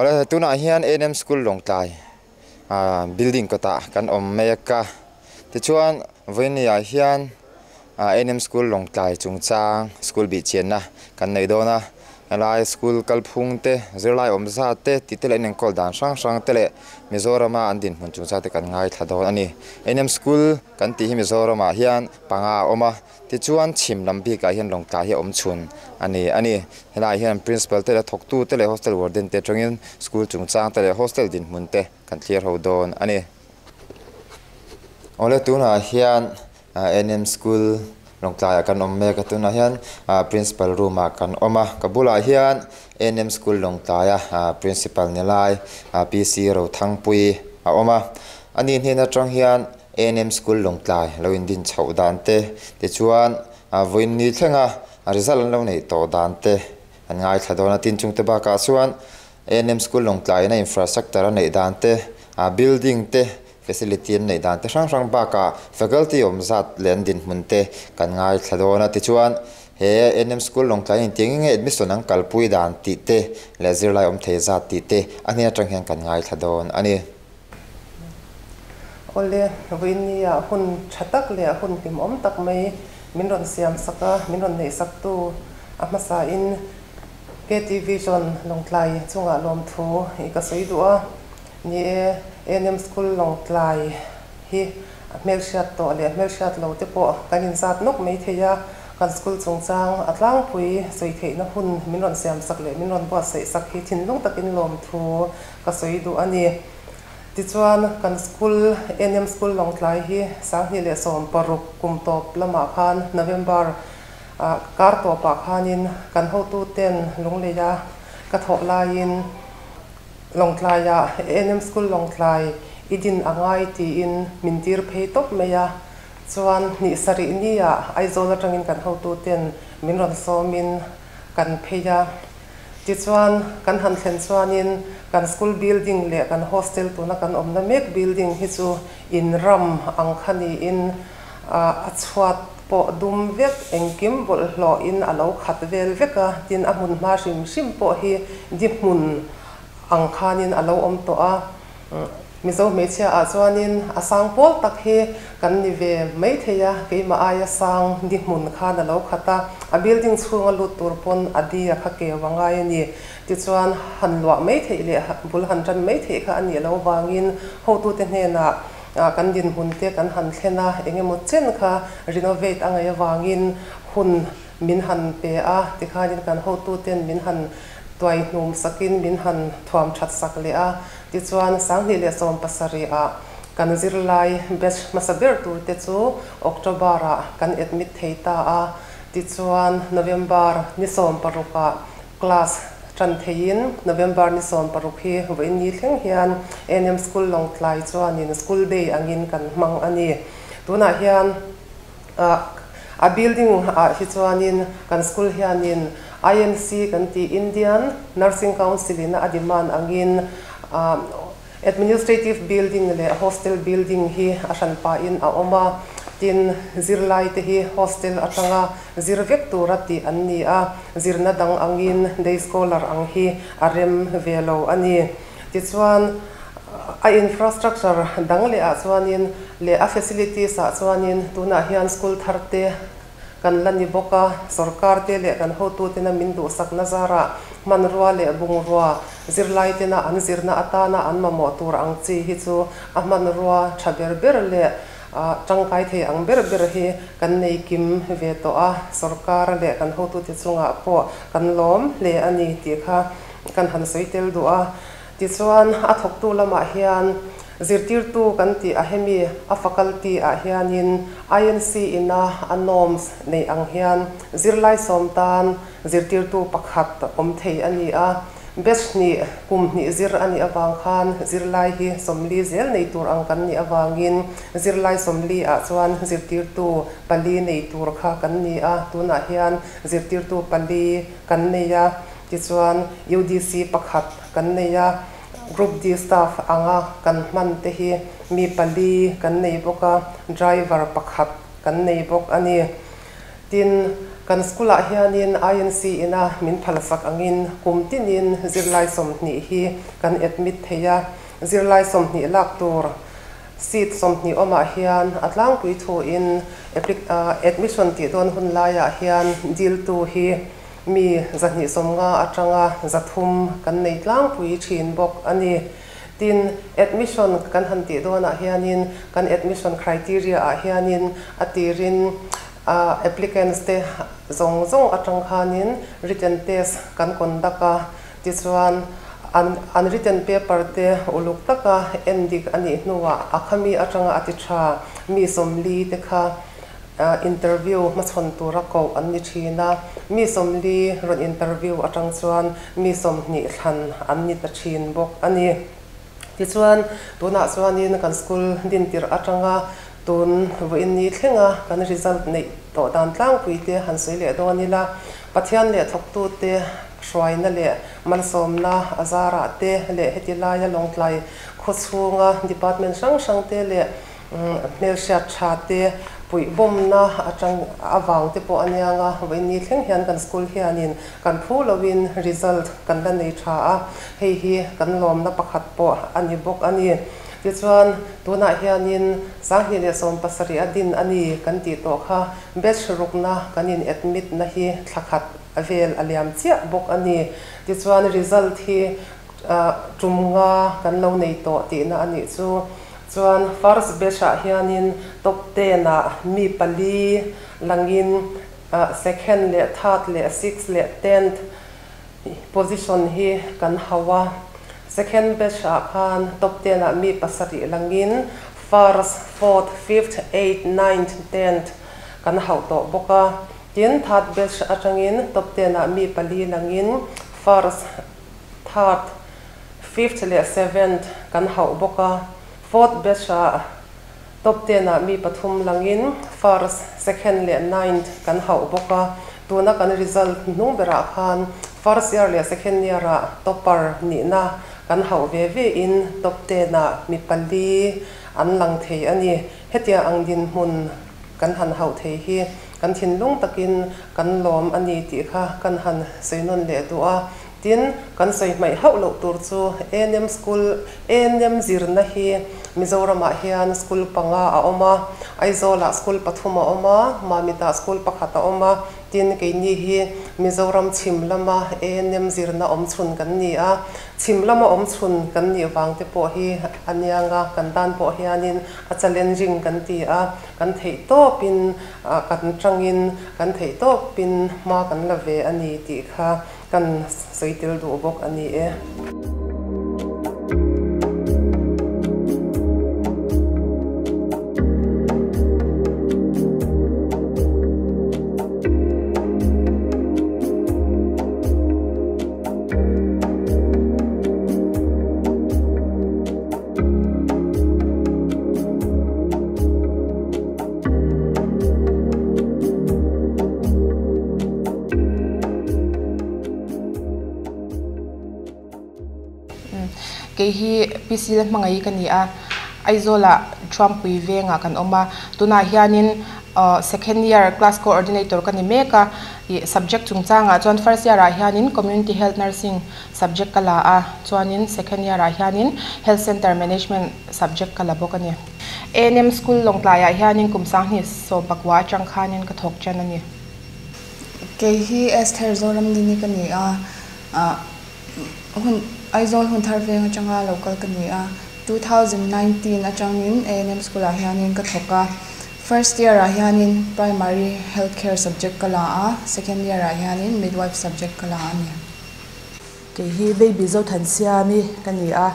Awle tunah hian A&M School Lawngtlai ah building kawtah kan awm mek a, tichuan vawinia hian A&M School Lawngtlai chungchang school bihchianna kan nei dawn a, helai school kalphung te zirlai awm zat te tih te leh an enkawl dan hrang hrang te leh Mizorama an dinhmun chungchang te kan ngaithla dawn a ni. A&M School kan tih hi Mizoramah hian panga a awm a. Tichuan chhim lam bikah hian Lawngtlai hi a awm chhun a ni a ni. Helaiah hian Principal te leh thawktu te leh Hostel Warden te atangin School chungchang te leh Hostel dinhmun te kan thlir ho dawn a ni. Awle tunah hian NM School Lawngtlaiah kan awm mek a, tunah hian Principal room ah kan awm a, ka bulah hian NM School Lawngtlaia Principal ni lai PC Rothangpuii a awm a, ani hnen atang hian ANM School Lawngtlai lo indin chhoh dan te, tichuan vawiin ni thlenga result an lo neih tawh dan te an ngaithla dawn a. Tin chungte bakah chuan ANM School Lawngtlaiin a infrastructure a neih dan te, building te, facility an neih dan te hrang hrang bakah faculty awm zat leh an dinhmun te kan ngaithla dawn a. Tichuan he ANM School Lawngtlaiin engtiang nge admission an kalpui dan tih te leh zirlai awm thei zat tih te a hnen atang hian kan ngaithla dawn a ni. Awle, vawiinnia hun tha tak leh hun hlimawm tak mai min rawn siam sak a, min rawn neih sak tu a hmasain KT Vision Lawngtlai chungah lawmthu i ka sawi duh a. Ni e, ANM School Lawngtlai hi a hmelhriat tawh leh hmelhriat lo te pawh kan inzat nawk mai thei a, kan school chungchang a tlangpui sawi theihna hun min rawn siam sak leh min rawn buatsaih sak hi thinlung takin lawmthu Ka sawi duh a ni. Tichuan, kan school, NM School Lawngtlai hi 2016 kum tawp lamah khan November ah kar tawpah khanin kan hotuten Lungleia ka thawh laiin Lawngtlaiah NM School Lawngtlai i din a ngai tiin min tir phei tawp mai a. Chuan hnih sarih niah Aizawl atangin kan hotuten min rawn sawmin kan phei a. Tichuan, kan han thlen chuanin kan school building leh kan hostel tuna kan awmna mek building hi chu in ram ang kha niin a chhuat pawh dum vek, engkim bawlhhlawhin a lo khat vel vek a, tin a hmun hma hrim hrim pawh hi di hmun ang khanin a lo awm tawh a. Mizo hmeichhia ah chuanin a sang pawl tak hi kan ni ve mai thei a, keimah aia sang ni hmun khan a lo khat a, a building chhunga lut tur pawn a di a kha keu a ngai a ni. Tichuan han luah mai theih leh bul han tan mai theih kha a nih loh vangin hotute hnenah kan dinhmun te kan han thlen a, eng emaw chen kha renovate a ngaih avangin hun min han pe a, tikhanin kan hotuten min han tuai hnum sakin min han thuam that sak leh a. Tichuan, 2017 ah kan zirlai batch hmasa ber tur te chu October ah kan admit thei ta a, tichuan November ni 16 ah class tan theiin November ni 16 hi vawiin ni thleng hian ANM School Lawngtlai chuanin school day angin kan hmang a ni. Tunah hian a building ah hi chuanin kan school hianin INC kan tih Indian Nursing Council in a demand angin Administrative building leh hostel building hi a hran pahin a awm a, tin zirlai te hi hostel atanga zir vek tura tih an ni a, zirna dang angin day scholar ang hi a rem ve lo a ni. Tichuan a infrastructure dang leh ah chuanin leh a facilities ah chuanin tunah hian school thar te kan la ni bawk a, sorkar te leh kan hotutena min duhsakna zarah hmanrua leh bungrua zirlai tena an zirna atana an mamawh tur ang chi hi chu a hmanrua tha ber ber leh tangkai thei ang ber ber hi kan nei kim ve tawh a, sorkar leh kan hotute chungah pawh kan lawm hle a ni tih kha kan han sawi tel duh a. Tichuan, a thawktu lamah hian zirtirtu kan tih a hemi a faculty ah hianin INC ina a norms neih ang hian zirlai sawm tan zirtirtu pakhat awm thei a ni a. Batch hnih kum hnih zir a nih avang khan zirlai hi 40 zel nei tur ang kan nih avangin zirlai 40 ah chuan zirtirtu pali nei tur kha kan ni a, tunah hian zirtirtu pali kan nei a. Tichuan, UDC pakhat kan nei a, Group D staff anga kan hman te hi mi pali kan nei bawk a, driver pakhat kan nei bawk a ni. Tin, Kan school ah hianin INC ina min phalsak angin kum tinin zirlai 20 hi kan admit thei a, zirlai 20 lak tur seat 20 awmah hian a tlangpui thuin admission tih dawn hun laiah hian diltu hi mi 250 atanga 300 kan nei tlangpui thin bawk a ni. Tin, admission kan han tih dawnah hianin kan admission criteria ah hianin a tirin applicants te zawng zawng atang khanin written test kan conduct a, tichuan an written paper te uluk taka en dik a nih hnuah a khami atanga a ti tha mi 40 te kha interview hmachhawn tura koh an ni thin a, mi 40 rawn interview atang chuan mi 20 thlan an ni ta thin bawk a ni. Tichuan tunah chuanin kan school din tirh atanga tun vawiin ni thlenga kan result neih tawh dan tlangpui te han sawi leh dawn ila, Pathian leh thawktute hruaina leh malsawmna a zarah te leh heti laia Lawngtlai khawchhunga department hrang hrang te leh hmelhriat tha te puihbawmna atang avang te pawh a niang a, vawiin ni thleng hian kan school hianin kan phu loin result kan la nei tha a, hei hi kan lawmna pakhat pawh a ni bawk a ni. Tichuan tunah hianin 2017 a din a ni kan tih tawh kha batch rukna kan in admit na hi thla khat a vel a liam chiah bawk a ni. Tichuan result hi tum nga kan lo nei tawh tihna a nih chu. Chuan first batch ah hianin top 10 ah mi pali langin second leh third leh sixth leh tenth position hi kan hau a. Second batch ah khan top 10 ah mi 7 langin first, fourth, fifth, eighth, ninth, tenth kan hau tawh bawk a. Tin third batch atangin top 10 ah mi pali langin first, third, fifth leh seventh kan hau bawk a. Fourth batch ah top 10 ah mi 3 langin first, second leh ninth kan hau bawk a. Tuna kan result hnung berah khan first year leh second year ah topper nihna kan hau ve ve in top 10 ah mi pali an lang thei a ni. Hetia ang din hmun kan han hau thei hi kan thinlung takin kan lawm a ni tih kha kan han sawinawn leh duh a. Tin kan sawi hmaih hauh loh tur chu ANM school ANM zirna hi Mizoramah hian school 5 a awm a, Aizawlah school 3 a awm a, Mamita school 1 a awm a. Tin keini hi Mizoram chhim lama ANM zirna awm chhun kan ni a, chhim lama awm chhun kan nih vang te pawh hi a nianga kan tan pawh hianin a challenging kan ti a, kan theih tawpin kan tangin kan theih tawpin hma kan la ve a ni tih kha kan sawi tel duh bawk a ni e. Kei hi PC la hmangai ka ni a, Aizawlah Thuampui venga kan awm a, tunah hianin second year class coordinator ka ni mek a, subject chungchangah chuan first year ah hianin community health nursing subject ka la a, chuanin second year ah hianin health center management subject ka la bawk a ni. ANM school Lawngtlai ah hianin kum 2019 atang khanin ka thawk chen a ni. Kei hi Esther Zoram Dini ka ni a, Aizawl hun thar veng atanga local ka ni a, 2019 atangin ANM school ah hianin ka thawk a. First year ah hianin primary healthcare subject ka la a, second year ah hianin midwife subject ka la a ni. Kei hi Baby Zothan Siami ka ni a,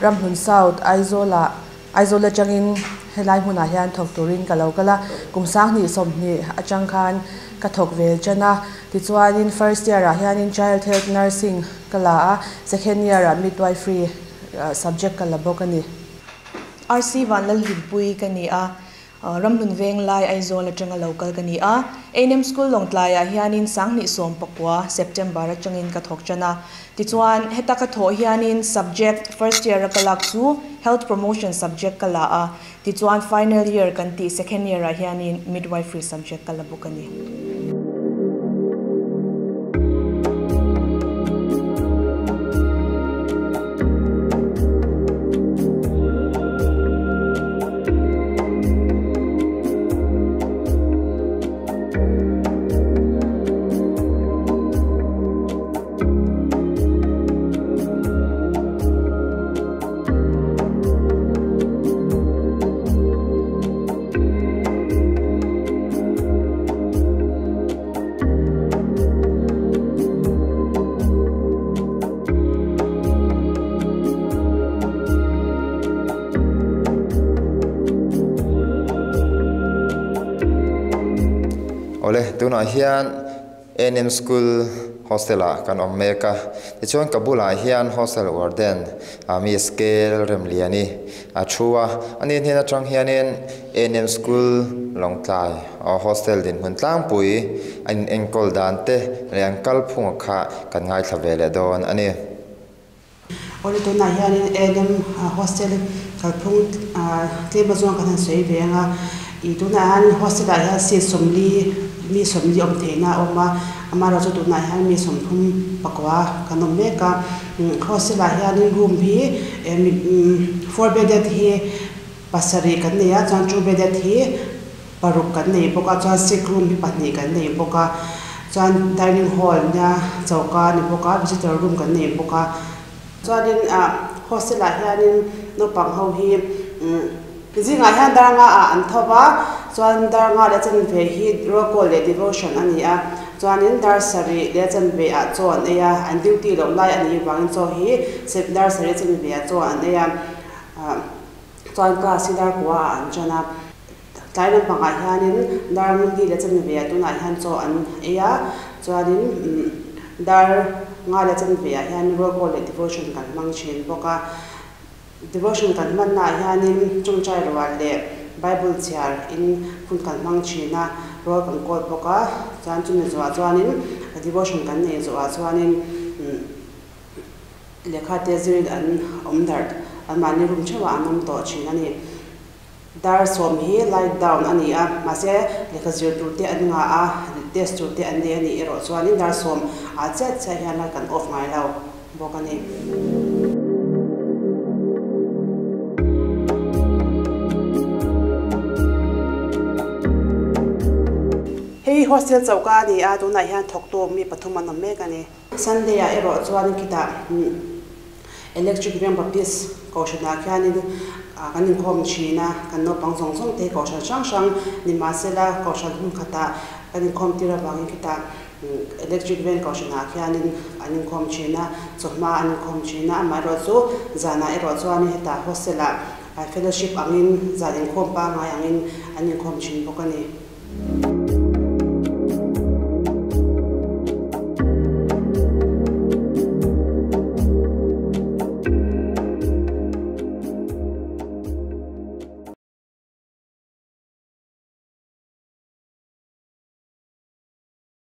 Ramhlun South Aizawl atangin helai hmunah hian thawk turin ka lo kal a, kum 2020 atang khan ka thawk ve chen a. Tichuanin first year ah hianin child health nursing ka la a, second year ah midwifery subject ka la bawk a ni. RC Vanlal Hlimpui ka ni a, Ramhlun veng lai Aizawl atanga local ka ni a, ANM school Lawngtlai ah hianin 2019 September atangin ka thawk chen a. Tichuan heta ka thawh hianin subject first year a ka lak chu health promotion subject ka la a, tichuan final year kan ti second year ah hianin midwifery subject ka la bawk a ni. Awle, tunah hian NM School hostel ah kan awm mek a, tichuan ka bulah hian hostel warden Miss Kel Remliani a thu a, ani hnen atang hianin NM School Lawngtlai hostel dinhmun tlangpui a in enkawl dan te leh an kalphunga kha kan ngaithla ve leh dawn a ni. Awle tunah hianin ANM hostel kalphung tlem azuang kan han sawi ve ang a, ih tunah hian hostel ah hian seat sawmli mi sawmli awm theihna a awm a, amaherawhchu chu tunah hian mi sawmthum pakua kan awm mek a, hostel ah hianin room hi four bedded hi pasarih kan nei a chuan two bedded hi paruk kan nei bawk a chuan sick room hi pahnih kan nei bawk a chuan dining hall nia choka a ni bawk a visitor room kan nei bawk a chuanin ah hostel ah hianin naupang ho hi umm zingah hian dar nga ah an tho va chuan dar nga leh chanve hi roll call leh devotion a ni a chuanin dar sarih leh chanve ah chaw an ei a an duty loh lai a nih vangin chaw hi dar sarih chanve ah chaw an ei a ah chuan class hi dar kua ah an tan a. Tlai lampangah hianin dar ngunli leh chanve ah tunah hian chaw an ei a, chuanin dar nga leh chanve ah hian roll call leh devotion kan hmang thin bawk a. Devotion kan hmanna ah hianin tawngtai rual leh Bible chhiar in hun kan hmang thin a, roll kan kawl bawk a, chuan chumi zawhah chuanin devotion kan nei zawhah chuanin lehkha te zirin an awm darh anmahni room theuhah an awm tawh thin a ni. Dar sawm hi light down a ni a, mahse lehkha zir tur te an ngah a, test tur te an nei a nih erawh chuanin dar sawm ah chiah chiah hian light kan off ngai lo bawk a ni. Hei hostel choka a ni a, tunah hian thawktu mi pathum an awm mek a ni. Sunday ah erawh chuan khitah Electric Veng Baptist Kohhranah khianin kan inkhawm thin a, kan naupang zawng zawng te hi Kohhran hrang hrang ni mahsela Kohhran hmun khatah kan inkhawm tir avangin khitah Electric Veng Kohhranah khianin an inkhawm thin a, chawhma an inkhawm thin a, amaherawh chu zanah erawh chuanin hetah hostel-ah fellowship angin zan inkhawm pangngai angin an inkhawm thin bawk a ni.